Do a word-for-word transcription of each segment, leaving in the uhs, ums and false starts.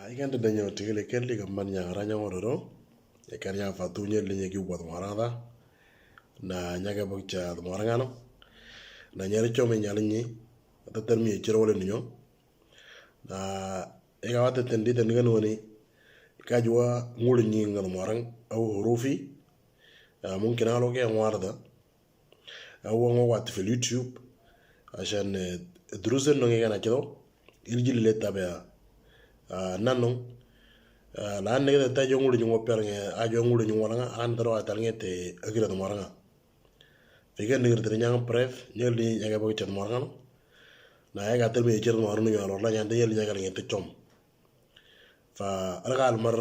Ai kan te danyo tikele kel di kamban nyang ranya ngororo. E kar nyang fatu nyel di nyaki ubat marang ta. Na nyake bak cha marang ano. Na nyari chome nyali nyi. Ata termi e chiro wale ninyo. Na e ka wate tendi tendi kan wani. Ka jua nguli nyi ngal marang au hurufi. Ah, mungkin alo ke ngwarda. Au ngo wat fil YouTube. Ashan, eh, drusen no ngi kana chiro. Iljil le tabea. Ah, nanong. Ah, la ne ta jo ngulu nyungo per nge, a jo ngulu nyungo langa, an taro atal nge te agira to maranga. Fike ningir tere nyang pref, nyel di nyake bagi chat maranga no. Na ya gatel mi chat maranga no nyalo la nyande nyel nyake nge te chom. Fa alga almar,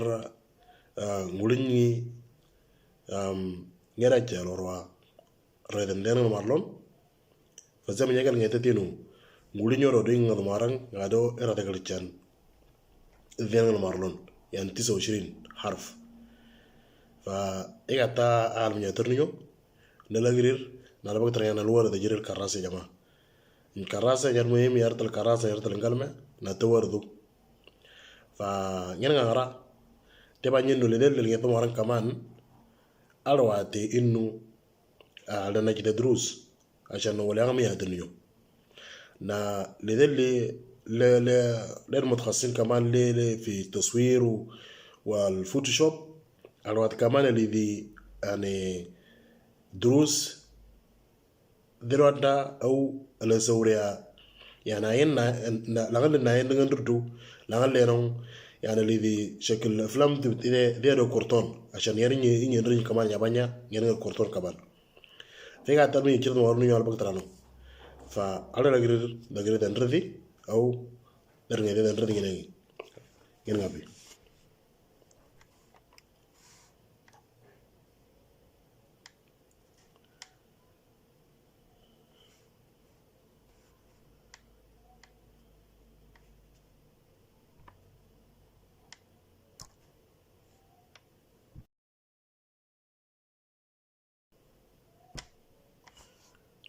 ah, ngulu nyi, am, ngera chalo rwa. Reden den ngal marlon. Fa zama nyagal ngai tetinu. Nguli nyoro ding ngal marang ngado era tegal chan. Den ngal marlon. Yan tisa ushirin harf. Fa ega ta al minya terniyo. Nala girir, nala bak ternyana luar da girir karase jama. In karase jar muhim yartal karase yartal ngalme, na tawar du. Fa ngen ngara. Teba nyen nuli del del ngeto marang kaman. Alwati inu Ah, عندنا كده دروس عشان نولي عم يهدنيو. نا لذلك ل ل للمتخصصين كمان ل ل في التصوير و- والفوتوشوب. الوقت كمان اللي دي يعني دروس ذي الوقت ده أو اللي سوريا يعني عين نا لغن نا عين نغن ردو لغن لينو يعني اللي دي شكل أفلام دي دي دي كرتون عشان يرني يرني كمان يابانيا يرني كرتون كمان. Fika tarmi chirta warnu nyal bak tarano. Fa ala lagri lagri dan radi au dar ngai dan radi ngai ngai ngapi.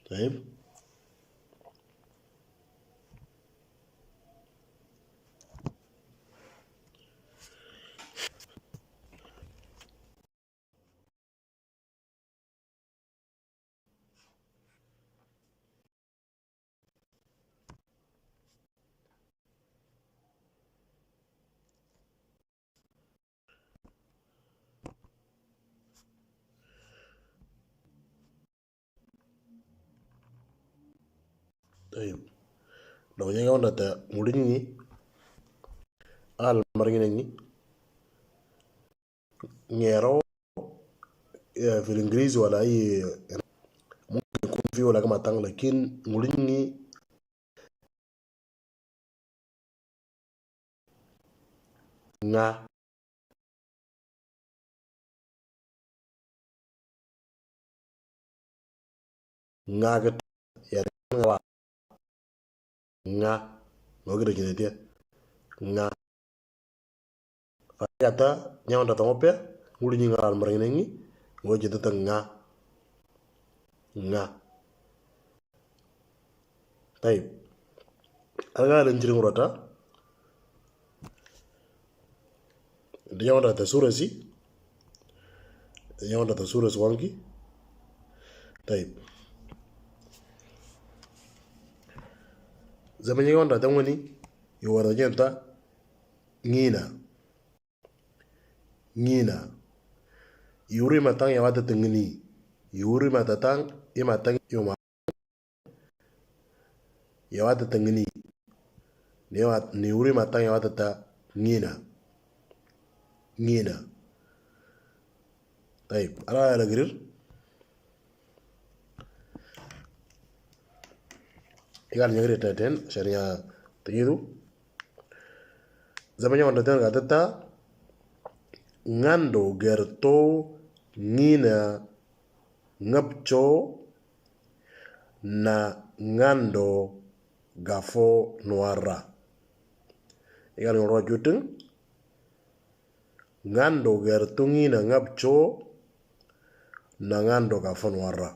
طيب. طيب. لو جينا قلنا تا موليني آل مريني نيرو في الإنجليزي ولا أي ممكن يكون فيه ولا كما تان لكن موليني nga nga ke ya nga wa nga ngo ke de dia nga fa ya ta nya onda tongo pe ngulu nyi nga al mereng nengi ngo je ta nga nga Taib. Alga len jiring rota. Dia wanda ta surasi. Dia wanda ta surasi wangi. Taib. Zaman yang wanda ta wani. Yo wanda jenta. Ngina. Ngina. Yuri matang ya wata tengeni. Yuri matatang ya matang ya ma. Ya wata tengeni. Ni wa ni uri matang ya wata ta ngina. Ngina. Taib. Ala ala girir. Igal nyagri ta ten sharia tayidu. Zamanya wanda ten gatata ngando gerto ngina ngapcho na ngando gafo nuara. Igal ngoro juting ngando gerto ngina ngapcho na ngando gafo nuara.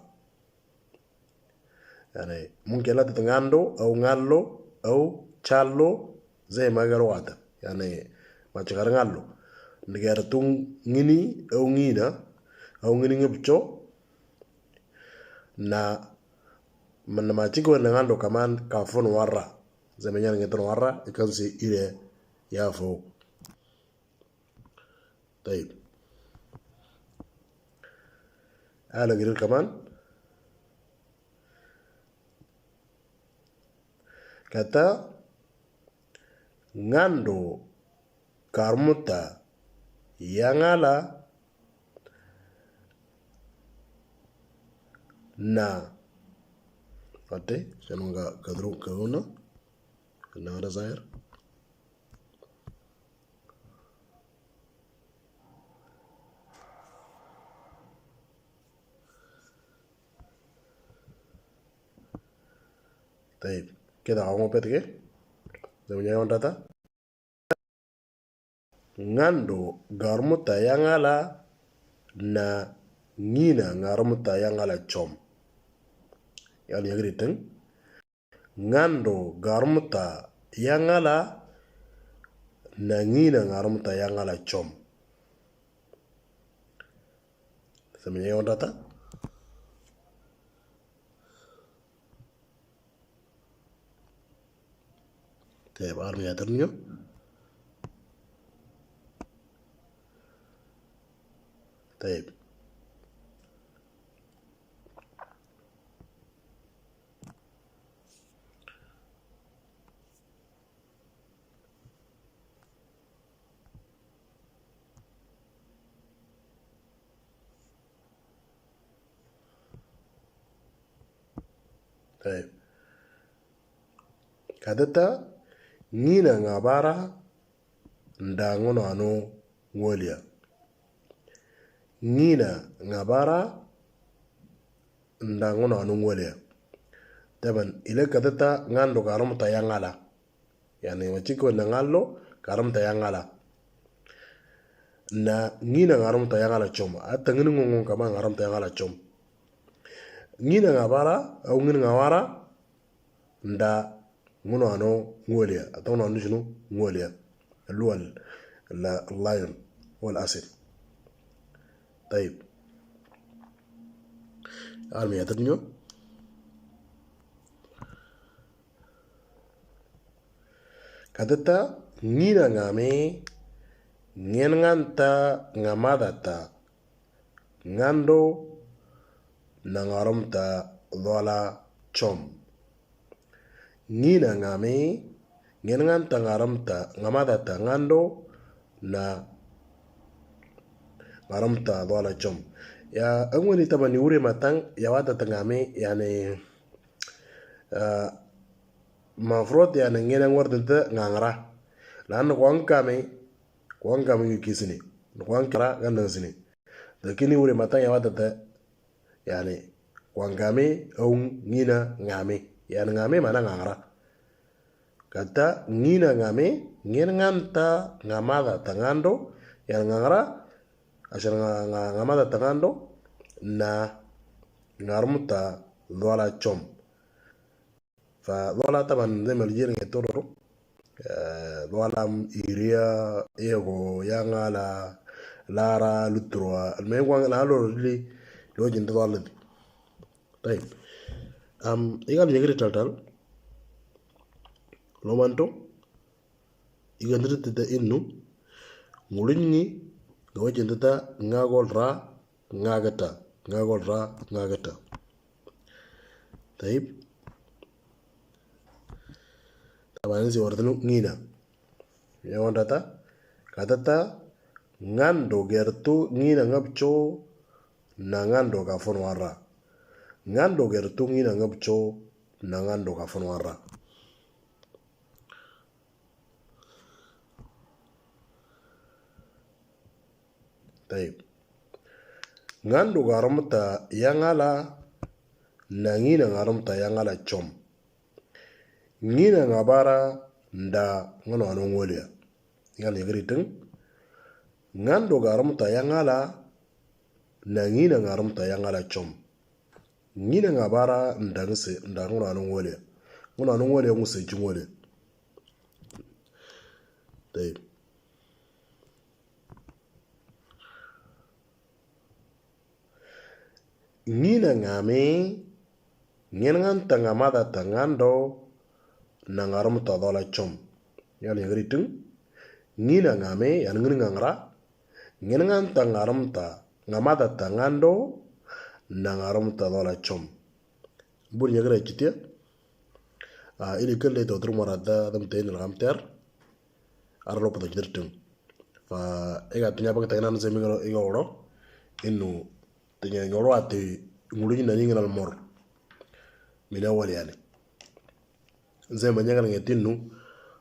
Yani mungkin la tata ngando au ngallo au challo zai magaro wata. Yani Macakar ngallo. Negara tu ngini, au ngina, au ngini ngebcho. Na, man macik wa nangando kaman kafon warra. Zaman yan ngeton warra, ikan si ire ya fo. Taib. Ala girir kaman. Kata ngando karmuta yangala na. Ate, sanu nga kadru kauna. Nada zair. Taib. Keda kamu pet ke? Zaman yan data. Ngando garmuta yangala na ngina ngarmuta yangala chom. Yani yagritin. Ngando garmuta yangala na ngina ngarmuta yangala chom. Samanya yang data. Taib, armi atar niyo. Taib. Taib. Kadata ngina ngabara nda ngono anu ngolia. Ngina ngabara nda ngono anu ngolia. Taban, ile kadata ngando karum tayangala. Yani, machiko na ngalo karum tayangala. Na ngina ngarum tayangala chom. Ata ngini ngongon kama ngarum tayangala chom. Ngina ngabara, au ngina ngawara, nda ngono ano ngolia, atau ngono ano shinu ngolia. Lual, la lion, wal asid. Taib. Armi atat nyo. Kadata ngina ngame, ngen nganta ngamadata, ngando na ngarumta dwala chom. Ngina ngame, ngen nganta ngarumta ngamadata ngando na ngarumta dwala chom. Ya, angwani tabani ure matang, ya watata ngame, yani, ah, mafrot, yani, ngena ngwar tata ngangra. Lan kwang kame, kwang kame ngi kisini. Kwang kara gandang sini. Lakini ure matang ya watata, yani, kwang kame, aung, ngina, ngame. Yani, ngame mana ngangra. Kata ngina ngame, ngen nganta ngamadata ngando, yani ngangra, asal nga-, nga-, ngamadata ngando, na ngarumta dwala chom. Fa dwala taban zai maljir nge tororo. Eh, dwala iria, ego, yangala, lara, lutrua, alme kwang la lo li, lo jin dwala di. Taib. Am, igal yagri tal tal. Lo manto. Iga ndri tita innu. Ngulingi. Gawa jin tita ngagol ra, ngagata. Ngagol ra, ngagata. Taib. Taban si wartanu ngina. Ya wandata. Katata. Ngando gertu ngina ngabcho. Na ngando kafon wara. Ngando gertu ngina ngabcho. Na ngando kafon wara. Taib. Ngando garumta yangala, na ngina ngarumta yangala chom. Ngina ngabara nda ngono ano ngolia. Ngal yagri teng. Ngando garumta yangala, na ngina ngarumta yangala chom. Ngina ngabara nda ngse, nda ngono ano ngolia. Ngono ano ngolia ngse chungolia. Taib. Ngina ngame, ngen ngan ta ngama da ta ngan do, na ngarum ta dola chom. Yan yagri tung. Ngina ngame, yan ngin ngangra. Ngen ngan ta ngarum ta ngama da ta ngan do, na ngarum ta dola chom. Bur yagri chitia. Ah, ili kelle to tru marada dam te nil gamter. Arlo pada jidr tung. Fa ega tinya bak tagnan zemi iga oro. Inu tinya nyoro ati ngulu ni nani ngal mor. Mina wali yani. Zemi nyangal ngetinu.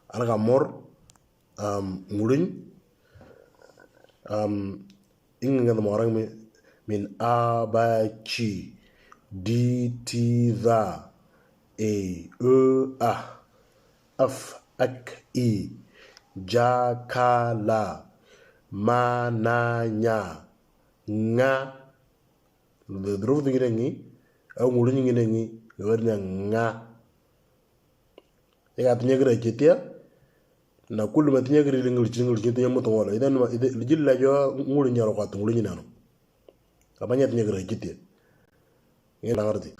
Arga mor. Um, ngulu. Um, inga ngal morang mi, min a ba chi. Di ti za. E, e, a. Af, ak, i. Ja, ka, la. Ma, na, nya. Nga. Druf ngine ngi. Au ngulu ngine ngi. Wernya nga. Ega tinya kira chitia. Na kulu ma tinya kiri lingul chingul chitia mutu wala. Ida numa, ida lijil la jo ngulu nyaro kwa ngulu nyinano. Abanya tinya kira chitia. Ngene langarti.